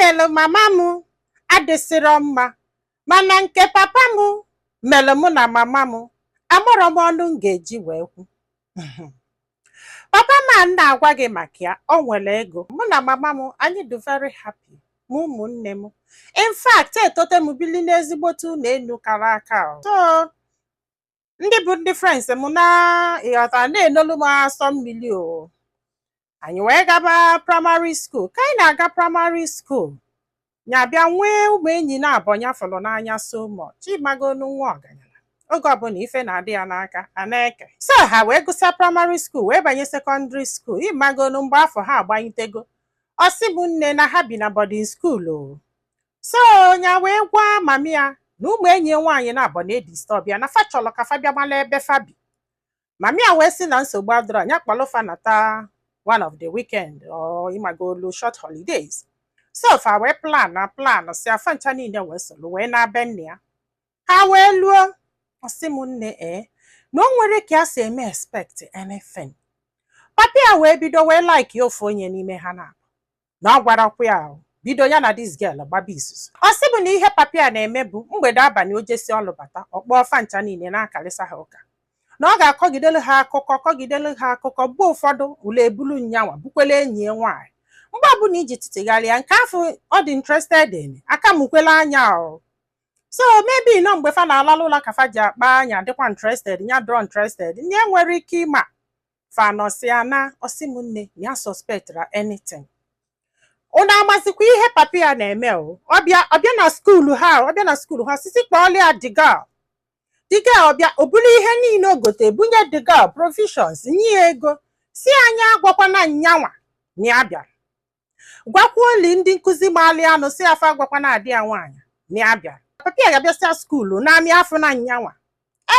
Melụ mama m adịsịrọ mma, mana nke papa m melụ mụ na mama m, amarọ m ọnụ m ga-eji wee kwu. Papa m a m na-agwa gị maka ya, o nwere ego. Mụ na mama m, anyị dị very happy, ma ụmụnne m. In fact, etote m bili n'ezigbote ụlọ enu kara aka o. So ndị bụ ndị friends m na ịghọta na-enolu m asọ mmiri o. Anyị wee gaba primary school. Ka anyị na-aga primary school, nya bịa nwee ụmụ enyi na-abọ ya fụrụ n'anya so much. Ịmagonu nwa ọgaranya, oge ọbụla ife na-adị ya n'aka a na-eke. So ha wee gụsịa primary school, wee banye secondary school. Ịmagonu mgbe afọ ha agbanyitego. Ọ sị bụ nne na ha bi na boarding school o. So nya wee gwa mami ya na ụmụ enyi ya nwaanyị na-abọ na-edisturb ya, na fa chọrọ ka fa bịa mala ebe fa bi. Mami ya wee sị na nsogbu adịrọ, nya kpọlụ fa nata one of the weekend or ịmagolu short holidays. So fa wee plan na plan si afa ncha niile wee soro wee na-be nne ya. Ha wee luo. Ọsị m nne, ee, na o nwere ka ya si eme expect anything. Papa ya wee bido wee like ofu onye n'ime ha na na ọ gwarakwa ya o. Bido ya na this girl gbaba izuzu. Ọ sị bụ na ihe papa ya na-eme bụ mgbede abalị, o jesi ọlụ bata, ọ kpọọ fa ncha niile na-akarịsa ha ụka, na ọ ga-akọgidelu ha akụkọ, kọgidelu ha akụkọ. Mgbe ụfọdụ ule ebulu nyanwa bukwele enyi ya nwaanyị. Mgbe ọbụla iji tịtịgharịa nke afọ ọ dị interested in aka mukwele anya o. So maybe nọ mgbe fa na-alalụ ụlọ ka fa ji akpa anya dịkwa interested, ya dụrọ interested nye nwere ike ịma fa nọsịa na. Ọsị m nne, ya suspectra anything. Unu amazikwa ihe papa ya na-eme o. Ọbịa ọbịa na school ha, ọbịa na school ha, sisi kpọọlụ ya the girl. The girl ọbịa, o buru ihe niile o gote bunye the girl, provisions, nye ya ego, si anyị agwakwana nyanwa na ya bịara. Gwakwuoli ndị nkụzi maali anụ, si afa agwakwana adị ya nwaanyị na ya bịara. Papa ya ga-abịasịa school na-amị afọ na nyanwa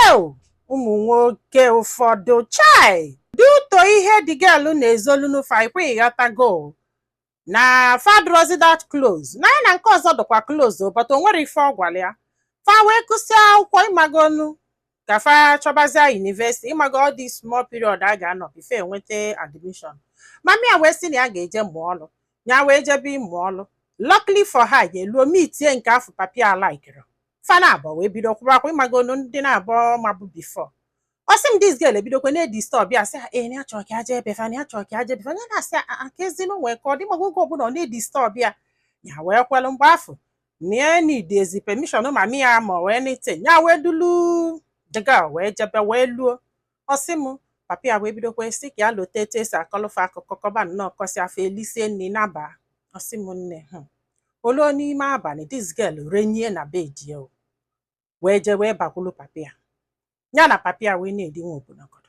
eo. Ụmụ nwoke ụfọdụ, chai, dị ụtọ. Ihe the girl na-ezolu n'ụfa ikwe ịghọtago na fadrozi that close na ya na nke ọzọ dịkwa close o, but o nwere ife ọ gwara ya. Fa wee gụsịa akwụkwọ, ịmagonu ka fa chọbazia university, ịmago all this small period a ga-anọ before enweta admission. Mami ya wee sị na ya ga-eje mụọ ọlụ. Ya wee jebe ịmụ ọlụ. Luckily for her, ya eluo meetie nke afọ papi a likere. Fa na abụọ wee bido kwụbakwa, ịmagonu ndị na-abụọ mabụ before. Ọ sị m this girl ebidokwa na-edisturb ya, sị ha ee, na ya chọrọ ka ya jee ebe fa, na ya chọrọ ka ya jee ebe fa. Ya na-asị ya aka ezinu nwee ka ọ dị mago. Oge ọbụla ọ na-edisturb ya, ya wee kwelụ. Mgbe afọ na ya need ezi permission mami ya ma wee anything, ya wee dulu the girl wee jebe wee luo. Ọ sị m papa ya wee bidokwa sị ka ya lote etu esi akọlụfa akụkọ, kọba nnọọ, kọsị afọ, elisie nri naba. Ọ sị m nne, oluo n'ime abalị, this girl renyie na bed ya o, wee jee wee bakwulu papa ya. Ya na papa ya wee na-edi nwa obonogodo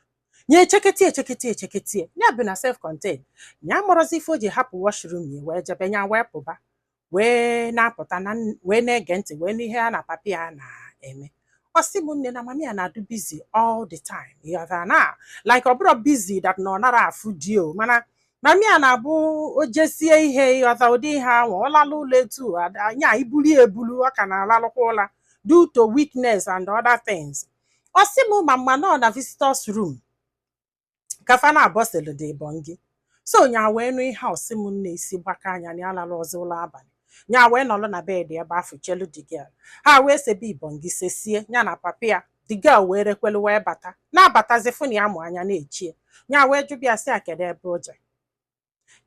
nye echeketi echeketi echeketi. Ya bụ na self contained ya mụrụzi ife o ji hapụ washroom ya wee jebe. Ya wee pụba, wee na-apụta na wee na-ege ntị wee n'ihe ya na papa ya na-eme. Ọ sị m nne, na mami ya na-adụ busy all the time. Ịghọtara na like ọ bụrụ busy that na ọ nara afụ di o, mana mami ya na-abụ o jesie ihe, ịghọta ụdị ihe ahụ, ọ lalụ ụlọ etu anya ibuli ebulu, ọ ka na-alalụkwa ụla due to weakness and other things. Ọ sị m ma mma nọ na visitors room ka fa na-abọsịlụ dị bọngị. So nya wee nụ ihe a. Ọsị m nne, isi gbaka anya na ya lalụ ọzọ ụlọ abalị. Nya wee nọrọ na bed ebe afọ chelu the girl. Ha wee sebe ibọngị sesie ya na papa ya. The girl wee rekwelu wee bata, na-abatazi, fụ na ya mụ anya na-echie. Nya wee jụbịa sị ya kedu ebe o je,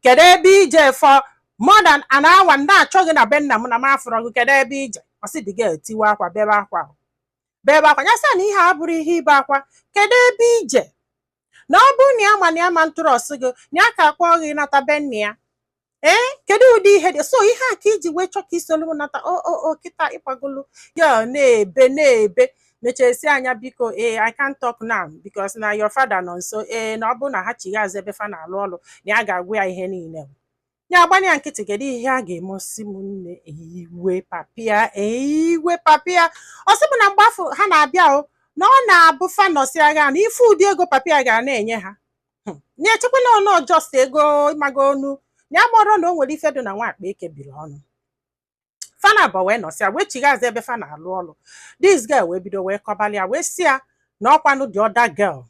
kedu ebe ije for more than an hour na-achọ gị na be nna m na m afụrọ gị, kedu ebe ije? Ọ sị the girl tiwe akwa, bebe akwa, bebe akwa. Ya sị na ihe a bụrụ ihe ibe akwa, kedu ebe ije, na ọ bụrụ na ya ma na ya ma ntụrọsị gị na ya ka akpọọ gị nata be nna ya. Ee, kedu ụdị ihe dị so ihe a ka iji wee chọọ ka isolu m nata? O o o, kịta ịkwagolu ya na-ebe na-ebe, mechesi anya, biko, ee, I can't talk now because na your father nọ nso. Ee, na ọ bụrụ na ha chigha azụ ebe fa na-alụ ọlụ, na ya ga-agwa ya ihe niile. Ya agbanye ya nkịtị. Kedu ihe a ga-eme? Ọsị m nne, iwe papịa, iwe papịa. Ọ sị m na mgbe afọ ha na-abịa o, na ọ na-abụ fa nọsị agha na ife ụdị ego papịa ga na-enye ha. Na-echekwala ọnụ just ego ịmago onu na ya mọrọ na o nwere ife dị na nwa akpa ekebiri ọnụ. Fa na abụọ wee nọsịa, wee chigha azụ ebe fa na-alụ ọlụ. This girl wee bido wee kọbalị ya, wee sị ya na ọkwanụ the other girl.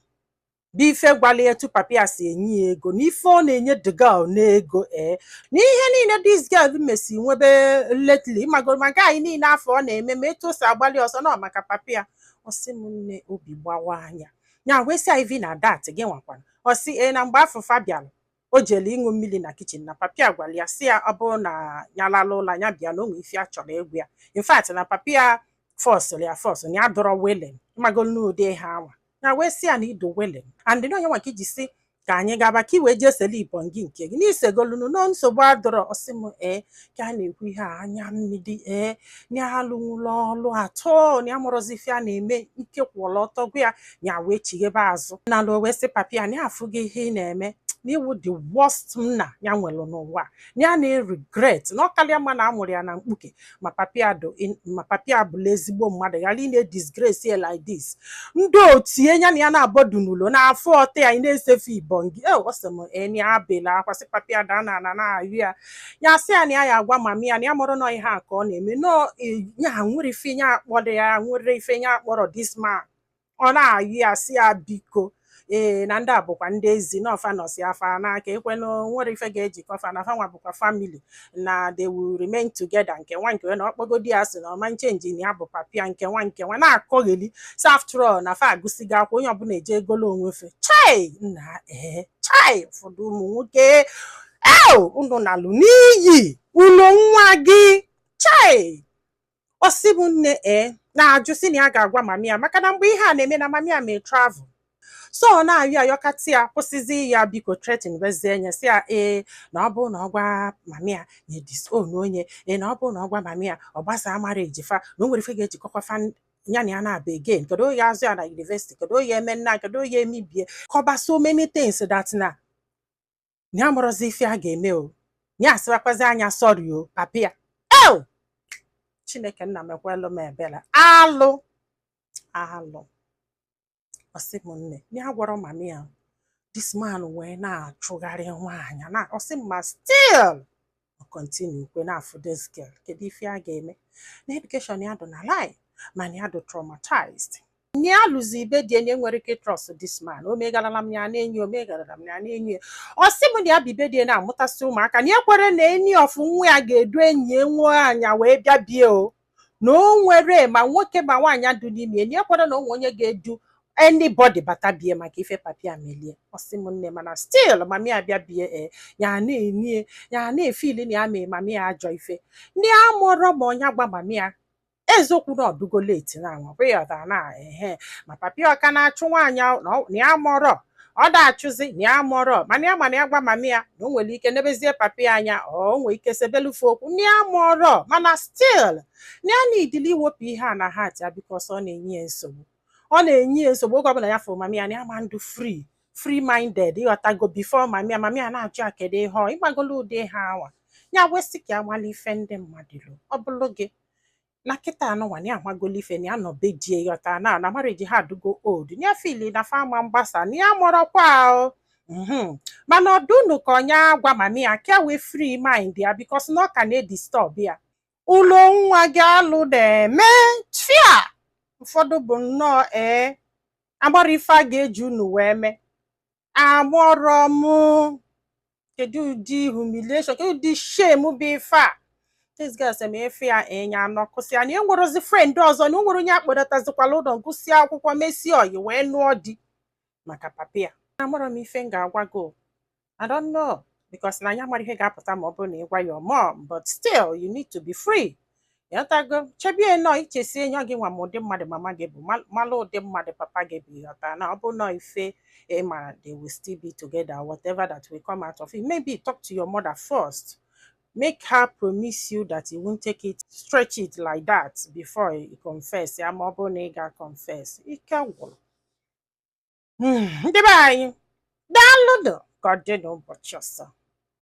Bụ ife gwala etu papa ya si enye ya ego na ife ọ na-enye the girl n'ego, ee, na ihe niile this girl mesi nwebe lately, mago maka anyị niile afọ ọ na-eme, ma etu o si agbalị ọsọ nọ maka papa ya. Ọ sị m nne, obi gbawa anya ya, wee sị ivi na dat gị nwakwana. Ọ sị ee, na mgbe afụfa bịara, o jere ịṅụ mmiri na kitchen, na papa ya gwara ya sị ya ọ bụrụ na ya lala ụlọ ya bịa na onwe ife a chọrọ egwu ya. In fact, na papa ya forcerụ ya, force na ya dọrọ willing magolu n'ụdị ha anwa ya, wee sị ya na ido willing and na onye nwa ka iji si ka anyị gaba ka i wee jee sele ibọn gị nke gị n'isegolunu no nsogbu adọrọ. Ọsị m ee, ka a na-ekwu ihe a, anya mmiri, ee, na alụnwụla ọlụ atọ na ya mụrụzi ife a na-eme, ike kwụọla ọtọ gwa ya. Ya wee chighebe azụ na alụ, wee sị papa ya na ya afụghị ihe ị na-eme n'iwu, the worst nna ya nwere n'ụwa, na ya na-regret na ọ karịa mma na amụrụ ya na mkpuke, ma papa ya ma papa ya bụla ezigbo mmadụ, ghara ị na-edisgrace ya like this. Ndị otu ya na ya na-abọdụ n'ụlọ na-afụ ọtọ ya, ị na-esefe ibọn gị. E ọ sị m ee, na ya abela akwa, sị papa ya daa na ana na-ayụ ya. Ya sị ya na ya ya agwa mami ya na ya mụrụ nọ ihe a ka ọ na-eme nọ ya nwere ife ya akpọrọ, ya nwere ife ya akpọrọ this man. Ọ na-ayụ ya, sị ya biko, ee, na ndị a bụkwa ndị ezi na ọfa nọsi afa n'aka ekwenụ, nwere ife ga-ejikọ fa na fanwa bụkwa family, na they will remain together. Nke nwa nke na ọkpọgodi ya sị na ọma nchange na ya bụ papia nke nwa nke nwa na-akọgheli si after all na fa agụsigo akwụkwọ, onye ọbụla eje egolo onwe fe. Chai nna, ee, chai, ụfọdụ ụmụ nwoke eo unu nalụ n'iyi ụlọ nwa gị. Chai, ọsị bụ nne, ee, na-ajụ sị na ya ga-agwa mami ya, maka na mgbe ihe a na-eme na mami ya mee travel, so ọ na-ayọ ayọkatị ya kwụsịzi ya, biko, threaten wezie nye, sị ya ee, na ọ bụrụ na ọ gwa mami ya na disown onye, ee, na ọ bụrụ na ọ gwa mami ya, ọ gbasaa marriage fa, na o nwere ife ga-ejikọkwa fa ya na ya na-aba again. Kedu onye azụ ya na university? Kedu onye eme nna? Kedu onye emibie kọba? So many things that na ya mụrụzi ife a ga-eme o ya asịwakwazi anya sorry o papa ya. Eo, Chineke nna mekwelu m ebere. Alụ alụ. Ọsị m nne, ya gwọrọ mami ya, this man wee na-achụgharị nwaanyị na ọsị m, ma still ọ continue kwe na-afụ this girl. Kedu ife a ga-eme na education ya dị na line, mana ya dị traumatized na ya lụzi ibe dị enyi nwere ike trust this man. O megarala m ya na-enyi, o megarala m ya na-enyi ya. Ọ sị m na ya bụ ibe dị na-amụtasị ụmụaka, na ya kwere na enyi ọfụ nwa ya ga-edu enyi ya nwaanyị wee bịa bie o, na o nwere ma nwoke ma nwaanyị dị n'ime ya, na ya kwere na onwe onye ga-edu anybody bata bie maka ife papi melie. Ọ sị m nne, mana still mami abịa bie, e ya na-enye ya na-efeeli na ya mee mami ya ajọ ife. Ndị amụrọ ma onye gwa mami ya eziokwu na ọdụgo late na anwa kwa ya na ehe, ma papi ọka na-achụ nwaanyị na ya mụrọ, ọ da-achụzi na ya mụrọ, mana ya ma na ya gwa mami ya na o nwere ike nebezie papi ya anya, ọ o nwere ike sebelufe okwu na ya mụrọ. Mana still na ya na-idili iwepụ ihe a na heart ya, because ọ na-enye ya nsogbu, ọ na-enye ya nsogbu. Oge ọbụla ya fụrụ mami ya, na ya ma ndụ free, free minded, ịghọtago? Before mami ya, mami ya na-ajụ ya kedu ihe ọ ịgbagolo ụdị ha awa ya wesị ka amala ife ndị mmadụ lụ. Ọ bụrụ gị na kịta anụnwa na ya amagolo ife na ya nọ be die, ịghọta na marriage ha adụgo old, na ya feel na fama mgbasa, na ya mụrọkwa o mana ọdụnụ ka onye agwa mami ya ka wee free mind ya, because na ọ ka na-edisturb ya. Ụlọ nwa gị alụ na-eme fia. Ụfọdụ bụ nnọọ, ee, agbara ife a ga-eji unu wee mee. Amụrọ m kedu ụdị humiliation, kedu ụdị shame bụ ife a. This girl sị m efe ya enya anọ kwụsị ya na e nwerozi friend ọzọ, na o nwere onye akpọdatazikwala ụlọ gụsịa akwụkwọ, mesie oyi wee nụọ di maka papa ya. Amụrọ m ife m ga-agwa gị o. I don't know, because na anya mara ihe ga-apụta ma ọ bụrụ na ị gwa your mom, but still you need to be free, ịghọtago? Chebie nọọ ichesi enye gị nwa ma ụdị mmadụ mama gị bụ, malụ ụdị mmadụ papa gị bụ, ịghọta? Na ọ bụ nọọ ife ị mara, they will still be together, whatever that will come out of it. Maybe talk to your mother first, make her promise you that you won't take it, stretch it like that before you confess ya, ma ọ bụrụ na ị ga-confess. Ike gwụrụ. Ndị be anyị, daalụnụ. Ka ọ dị n'ụbọchị ọzọ.